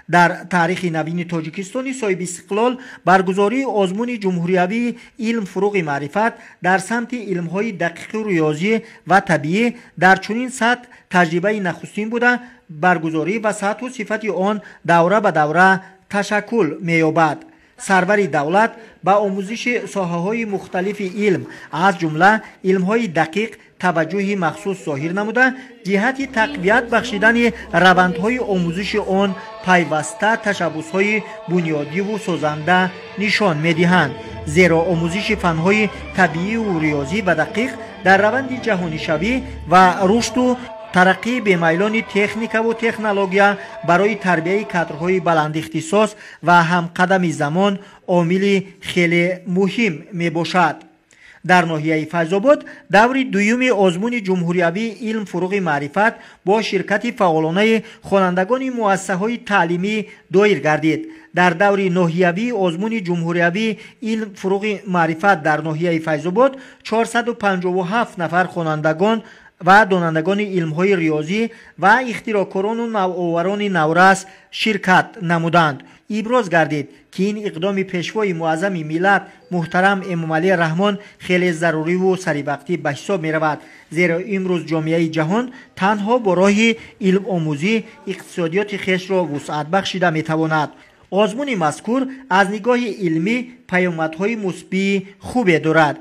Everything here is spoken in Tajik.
Дар таърихи навини Тоҷикистони соҳибистиқлол баргузории озмуни ҷумҳуриявии илм фуруғи маърифат дар самти илмҳои дақиқу риёзӣ ва табиӣ дар чунин сатҳ таҷрибаи нахустин буда, баргузорӣ ва сатҳу сифати он давра ба давра ташаккул меёбад. Сарвари давлат ба омӯзиши соҳаҳои мухталифи илм, аз ҷумла илмҳои дақиқ, таваҷҷӯҳи махсус зоҳир намуда, ҷиҳати тақвият бахшидани равандҳои омӯзиши он пайваста ташаббусҳои бунёдиву созанда нишон медиҳанд. Зеро омӯзиши фанҳои табииву риёзӣ ва дақиқ дар раванди ҷаҳонишавӣ ва рушду тараққии бемайлони техникаву технология барои тарбияи кадрҳои баландихтисос ва ҳамқадами замон омили хеле муҳим мебошад. Дар ноҳияи Файзобод даври дуюми озмуни ҷумҳуриявии илм фуруғи маърифат бо ширкати фаъолонаи хонандагони муассисаҳои таълимӣ доир гардид. Дар даври ноҳиявии озмуни ҷумҳуриявии илм фуруғи маърифат дар ноҳияи Файзобод 457 нафар хонандагон ва донандагони илмҳои риёзӣ ва ихтироъкорону навоварони наврас ширкат намуданд. Иброз гардид, ки ин иқдоми пешвои муаззами миллат муҳтарам Эмомалӣ Раҳмон хеле заруриву саривақтӣ ба ҳисоб меравад, зеро имрӯз ҷомеаи ҷаҳон танҳо бо роҳи илмомӯзӣ иқтисодиёти хешро вусъат бахшида метавонад. Озмуни мазкур аз нигоҳи илмӣ паёмадҳои мусбии хубе дорад.